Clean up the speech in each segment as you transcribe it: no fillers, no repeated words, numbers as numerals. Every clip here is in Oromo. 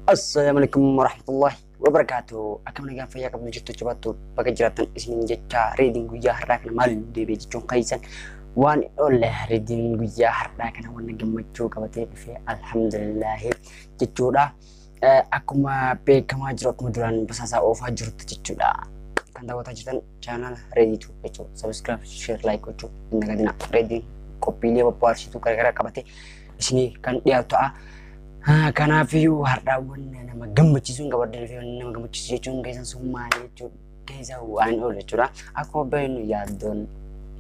Assalamualaikum warahmatullahi wabarakatuh. Akkam nagaa fayyaa qabdu jirtu jabaattu bakka jiraattan isiniin jecha reediin guyyaa har'aa kana maal deebi'e jechuun keessan waan oolle reediin guyyaa har'aa kana wanna gammachuu qabatee dhufe alhamdulillaahi jechuudha. Akkuma beekamaa jiru akkuma duraan basaasaa oofaa jirtu jechuudha. Kan daawwataa jirtan chaanaala reediitu jechuudha. Subscribe, share, like gochuu hin dagatinaa. Reediin qophiilee babbaarsituu garaagaraa qabatee isinii kan dhiyaatu ta'a. Kanaafiyyuu har'aawwan nama gammachiisuun qabadde dhufee nama gammachiisu jechuun keessan sun maali jechuudha. Keessa waan oolu jechuudha. Akkuma beeknu yaaddoon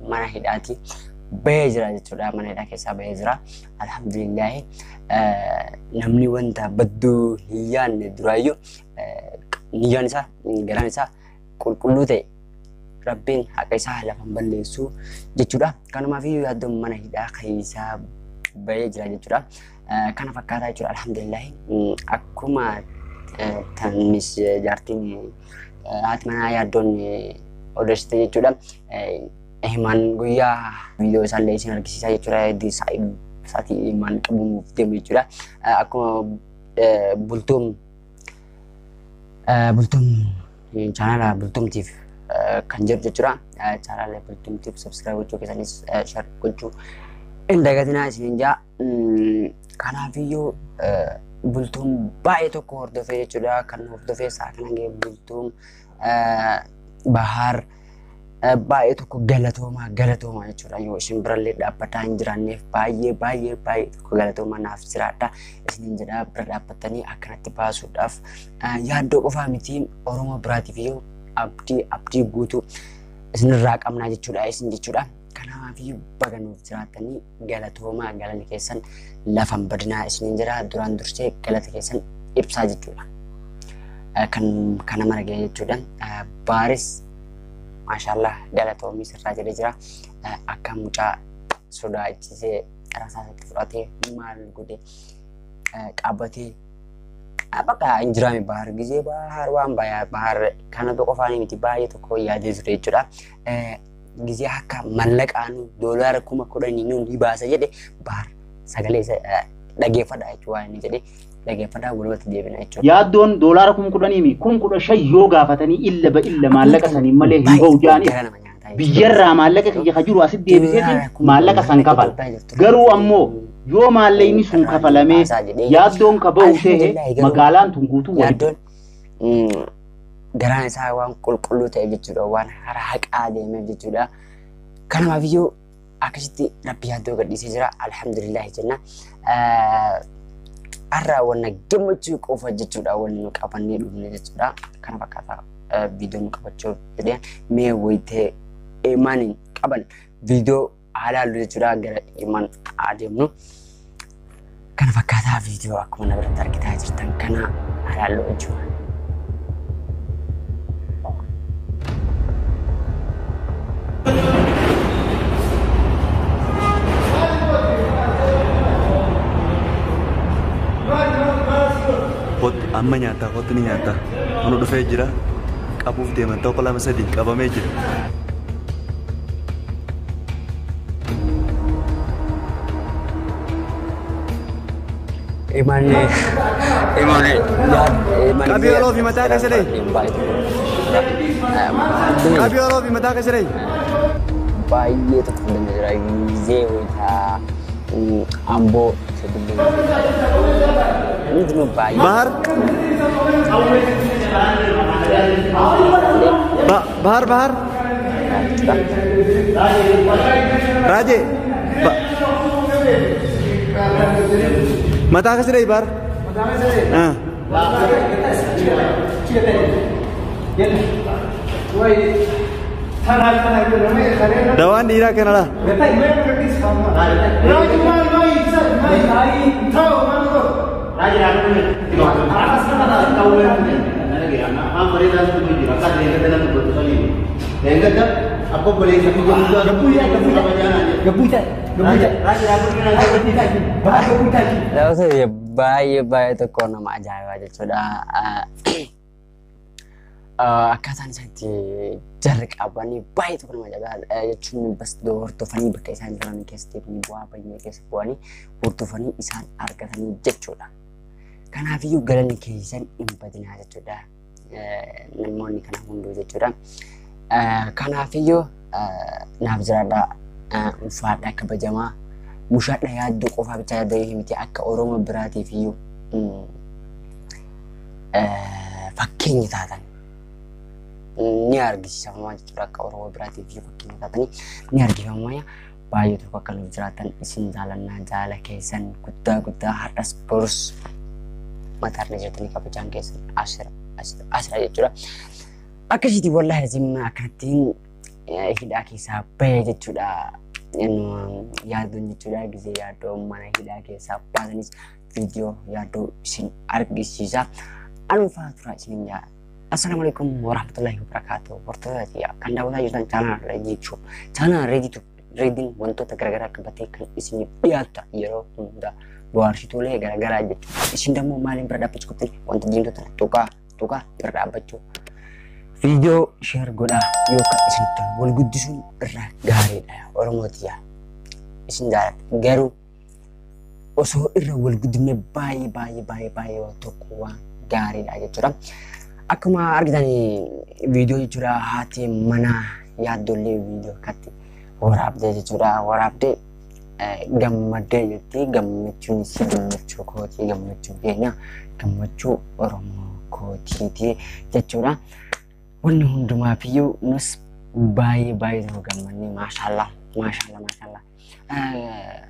mana hidhaati bahee jira jechuudha. Mana hidhaa keessaa bahee jira. Alhamdulillaahi namni wanta badduu hin yaadne duraayyuu niyyaan isaa garaan isaa qulqulluu ta'e Rabbiin haqa isaa lafa hin balleessu jechuudha. Kanumaafiyyuu yaaddoon mana hidhaa keessaa bahee jira jechuudha. Kana fakkaataa jechuudha alhamdulillahi. Akkuma tanis jaartiin haati manaa yaaddoon odeessite jechuudha. Himaan guyyaa viidiyoo isaallee isin argisiisaa jechuudha. Sa'aatii himaan qabamuuf deemu jechuudha. Akkuma bultuun bultuun chaanaala bultumtiif kan jedhu jechuudha. Chaanaala bultumtiif subscribe gochuu keessanis share gochuu hin dagatinaa isiniin jaa. Kanaafiyyuu bultuun baay'ee tokko hordofee jechuudha. Kan hordofee sa'a kana ga'e bultuun Bahaar baay'ee tokko galatoomaa galatoomaa jechuudha. Yoo isin birallee dhaabbataa hin jiraanneef baay'ee baay'ee baay'ee tokko galatoomaa naaf jiraadha. Isiniin jedha bira dhaabbatanii akkanatti baasuudhaaf yaaddoo qofaa miti Oromoo biraatiif iyyuu abdii abdii guutuu isinirraa qabnaa jechuudha isin jechuudha. Kanaafiyyuu baga nuuf jiraatanii galatoomaa galanni keessan lafa hin badinaa isiniin jedha duraan dursee galata keessan ibsaa jechuudha. Kan kana mara ga'e jechuudha. Baaris maashaallah galatoomii sirraa jedhee jira. Akka mucaa sodaachisee rasaasatti fudhatee maal godhe qabatee bakka hin jiraame Bahar gizee Bahar waan Bahar kana qofaanii miti baay'ee tokko yaadee ture jechuudha. Gizee akka mallaqaan doolaara 10,000 nuun ni baasa jedhe Bahar sagalee isa dhageeffadha jechuudha waan inni jedhe dhageeffadha walumatti deebina jechuudha. Yaaddoon doolaara 10,000 15,000 yoo gaafatanii illa ba illa maallaqa saniin malee hin ba'u jaaniif biyyarraa maallaqa kiyya ka jiru asitti deebiseetiin maallaqa san kafala. Garuu ammoo yoo maallaqni sun kafalamee yaaddoon ka ba'u ta'e magaalaan tun guutuu walitti. Yaaddoon garaan isaa waan qulqulluu ta'e jechuudha waan karaa haqaa deemeef jechuudha. Kanumaafiyyuu akkasitti Rabbi yaaddoo gadhiisee jira alhamdulillahi jenna. Har'a wanna gammachuu qofa jechuudha wanni nu qabannee dhufne jechuudha. Kana fakkaata viidiyoo nu qabachuu jedheen mee wayitee imaaniin qaban viidiyoo haalaallu jechuudha gara imaan adeemnu. Kana fakkaataa viidiyoo akkuma na biratti argitaa jirtan kana haalaallu jechuudha. Amma nyaataa kottu ni nyaata. Kun dhufee jira. Qabuuf deeman 1 2 3 qabamee jira. Imaanni imaanni yaad Qabii oloo fi mataa keessa dhahi. Qabii oloo fi mataa keessa dhahi. Baay'ee tokko fudhannee jira. Gizee wayitaa amboo isa dubbinu. Hundinuu baay'ee. Bahar. Bahar Bahar. Raajee. Mataa keessa dhahi Bahar. Dawaan dhiiraa kanadha. Baay'ee baay'ee tokko nama ajaa'ibaa jechuudha. Akkaataan isaan itti jarri qabanii baay'ee tokko nama ajaa'ibaa jechuun bas hordofanii bakka isaan jiran keessatti bu'aa baay'ee keessa bu'anii hordofanii isaan argatanii jechuudha. Kanaafiyyuu galanni keessan hin badinaa jechuudha. Namoonni kana hunduu jechuudha. Kanaafiyyuu naaf jiraadhaa, ulfaadhaa, kabajamaa mushaadha yaaddoo qofaa bichaa yaaddoo miti akka Oromoo biraatiif iyyuu fakkeenya taatan ni argisiifamaa jechuudha. Akka Oromoo biraatiif iyyuu fakkeenya taatanii ni argifamaa. Baay'ee tokko akka nuuf jiraatan isin jaalannaa, jaala keessan guddaa guddaa har'as borus mataarra jirtanii kabajaan keessan asira asira asira jechuudha. Akkasitti wallaahi zimma akkanattiin hidhaa keessaa bahe jechuudha. Yaaddoon jechuudha gisee yaaddoo mana hidhaa keessaa baasanis viidiyoo yaaddoo isin argisiisa. Anufaa tura isin jaa. Assalamu alaikum warahmatullahi wabarakatuh. Hordoftoota kan daawwataa jirtan chaanaal Reedii jechuudha. Chaanaal Reedii Reediin wantoota garaagaraa qabatee kan isiniif dhiyaatu yeroo hundaa bohaarsitoolee garaagaraa jechuudha. Isin immoo maaliin bira dhaabbachuu qabdan wanta diimtuu tana tuqaa tuqaa bira dhaabbachuu. Viidiyoo sheer godhaa yookaan isinitti tolu wal guddisuun irra gaariidha. Oromootiyaa isin jaalladha. Garuu osoo irra wal guddifne baay'ee baay'ee baay'ee baay'ee waan tokko waan gaariidha jechuudha. Akkuma argitan viidiyoo jechuudha haati mana yaaddollee viidiyoo akkatti waraabdee jechuudha. Waraabdee gammaddee jetti. Gammachuun isii gammachuu kootii, gammachuu keenya, gammachuu Oromoo kootiiti jechuudha. Wanni hundumaafiyyuu nus baay'ee baay'ee tokko gammannee maashaallah maashaallah maashaallah.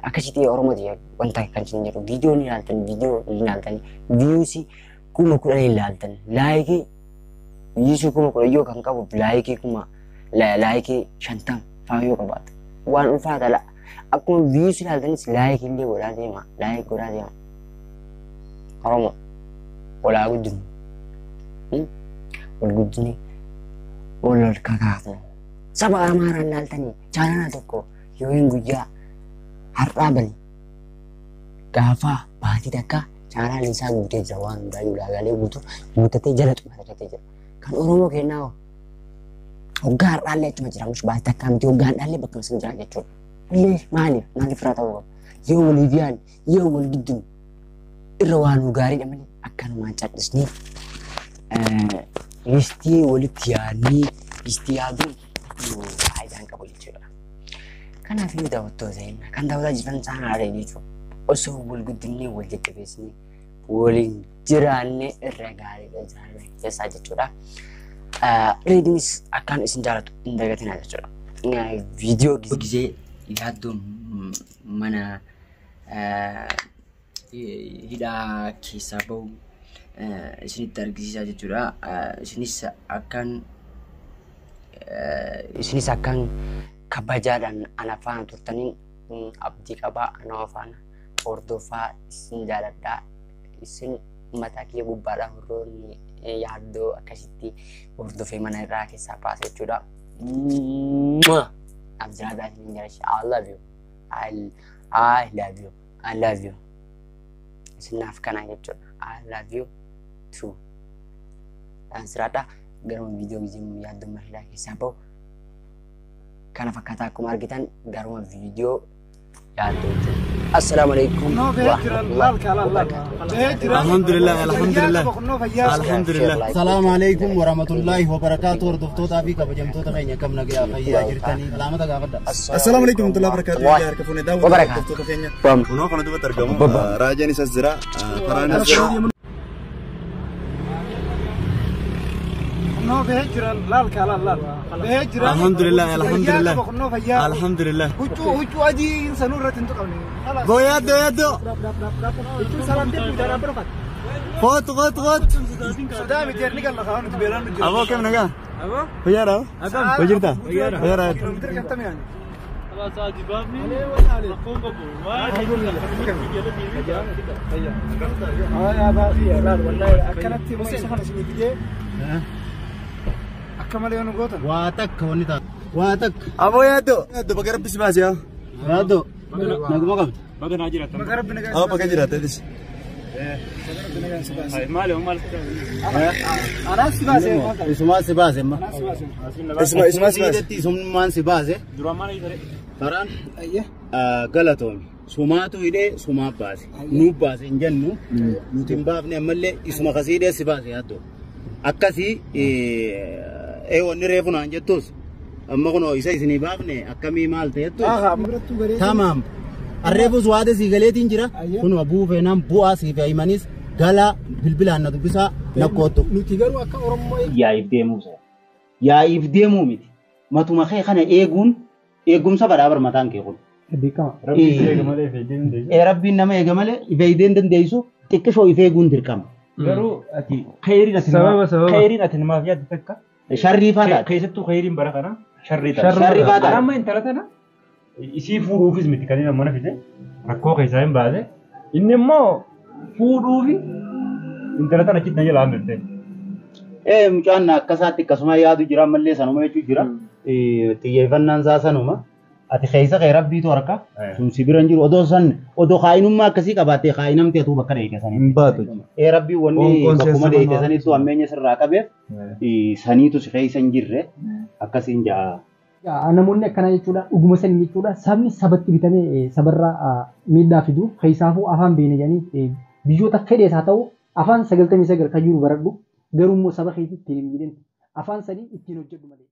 Akkasitti Oromooti wanta kan isin jedhu viidiyoo ni ilaaltan, viidiyoo ni ilaaltan, viyuusii 10,000 ilaaltan, laayikii viyuusii 10,000 yoo kan qabu laayikii kuma laayikii 50 fa'aa yoo qabaatu waan ulfaata la. Akkuma viyuusii ilaaltanis laayikii illee godhaa deema, laayik godhaa deema. Oromoo walaa guddinu, wal guddinee wal ol kakaafnu. Saba Amaaraan ilaaltanii chaanala tokko yoo hin guyyaa har'aa bani gaafa baatii takka chaanaalli isaa guutee jira waan hundaa ulaagaalee guutuu guuttatee jala xumuratee jira. Kan Oromoo kennaa hoo hoggaa har'aallee achuma jira mush baatii takkaa miti hoggaa har'aallee bakka sun jira jechuudha. Illee maaliif maaliif irraa ta'uu qaba? Yoo waliif yaadne yoo wal gidduu irra waan nu gaariidha malee akkanumaan callisnee listii walitti yaadnee listii yaaduun faayidaan qabu jechuudha. Kanaaf iyyuu daawwattoota kan daawwataa jirtan chaanaala Reedii jechuudha. Osoo wal guddinee wal jajjabeessinee waliin jiraannee irra gaariidha jaalala keessaa jechuudha. Reediinis akkaan isin jaalatu hin dagatinaa jechuudha. Viidiyoo gisee yaaddoon mana hidhaa keessaa bahu isinitti argisiisaa jechuudha. Isinis akkaan kabajaadhaan ana faana turtaniin abdii qabaa, ana faana hordofaa isin jaaladhaa. Isin mataa kiyya gubbaadhaa hordoonni yaaddoo akkasitti hordofee mana irraa keessaa baase jechuudha. Naaf jiraadhaa isin jaalladha. I love you. I love you. I love you. Isin naaf kana jechuudha. I love you too. Naaf jiraadhaa. Garuma viidiyoo gisee yaaddoo mana hidhaa keessaa bahu kana fakkaataa akkuma argitan garuma viidiyoo yaaddoo jechuudha. Assalaamu alaikum warahmatullahi wabarakatuh. Alhamdulillah, alhamdulillah. Alhamdulillah. Salaamu alaikum warahmatullahi wabarakatuh. Hordoftootaa fi kabajamtoota keenya kam nagayaa fayyaa jirtanii salaamata gaafadha. Assalaamu alaikum warahmatullahi wabarakatuh. Yaa harka fuune daawwattoota hordoftoota keenya. Kunoo kana duubatti argamu raajaan isas jira, karaan as jira. Alhamdulillah, alhamdulillah. Alhamdulillah. Huccuu adii sanuu irratti hin tuqamne. Boo yaaddoo yaaddoo. Kootu kootu kootu. Sodaa miti erni kan lafa nuti beelaan nu jiru. Aboo kam nagaa? Fayyaadha? Hojii jirta? Fayyaadha. Kiiloomeetira shantamii ani. Akkanatti immoo isa kana isinii fidee akka malee yoo nu gootan. Waa takka wanni taatu. Waa takka. Aboo yaaddoo. Yaaddoo baga rabbi si baase yaa. Yaaddoo. Naguma qabda. Baga rabbi nagaa Aboo baga jiraatte. Anaas si baase. Isumaa si baase amma. Anaas si baase. Isuma isuma si baase. Isumaan si baase. Karaan galatoomi. Sumaatu hidhee sumaa baase. Nuu baase hin jennu. Nuti hin baafne ammallee isuma kasii hidhee si baase yaaddoo. Akkasii wanni reefu naan jettus amma kunoo isa isinii baafne akkamii maal ta'ettu. Tamaam. Arreefus waada sii galeetiin jira. Kunoo buufeenaan bu'aa siif himanis galaa bilbilaan na dubbisaa nakkoottu. Nuti garuu akka Oromoo Yaa'iif deemuu sana. Yaa'iif deemuu miti. Matuma kee kana eeguun eegumsa badhaa barmataan kee kun. Beekama. Rabbiin nama eega malee ifeeydee hin dandeessu xiqqishoo if eeguun dirqama. Garuu ati khayriin ati khayriin ati namaaf yaaddu takka Sharrii faa taate. Keessattuu khayriin bara kana sharrii taate. Sharrii faa taate. Amma intala tana isii fuudhuufis miti kan inni mana fide rakkoo keessaa hin baase inni immoo fuudhuufi intala tana achitti na jalaa hambifte. Mucaan akkasaatti akkasuma yaadu jira ammallee sanuma jechuu jira. Xiyyeeffannaan isaa sanuma. Ati keessa kee rabbiitu harka. Sun si bira hin jiru. Odoo san odoo kaayinummaa akkasii qabaattee kaayinamtee atuu bakka dheeyite sanitti. Hin baatu. Rabbii wanni bakkuma dheeyite sanittu hammeenya sirraa qabeef saniitu si keessa hin jirre akkasiin ja'a. Namoonni akkanaa jechuudha dhuguma sanii jechuudha sabni sabatti bitamee sabarraa miidhaa fidu keessaafuu afaan beene jedhanii biyyoota fedhees haa ta'u afaan 99 kan jiru baradhu garuu immoo saba keetti ittiin hin jedhin afaan sanii ittiin hojjedhu malee.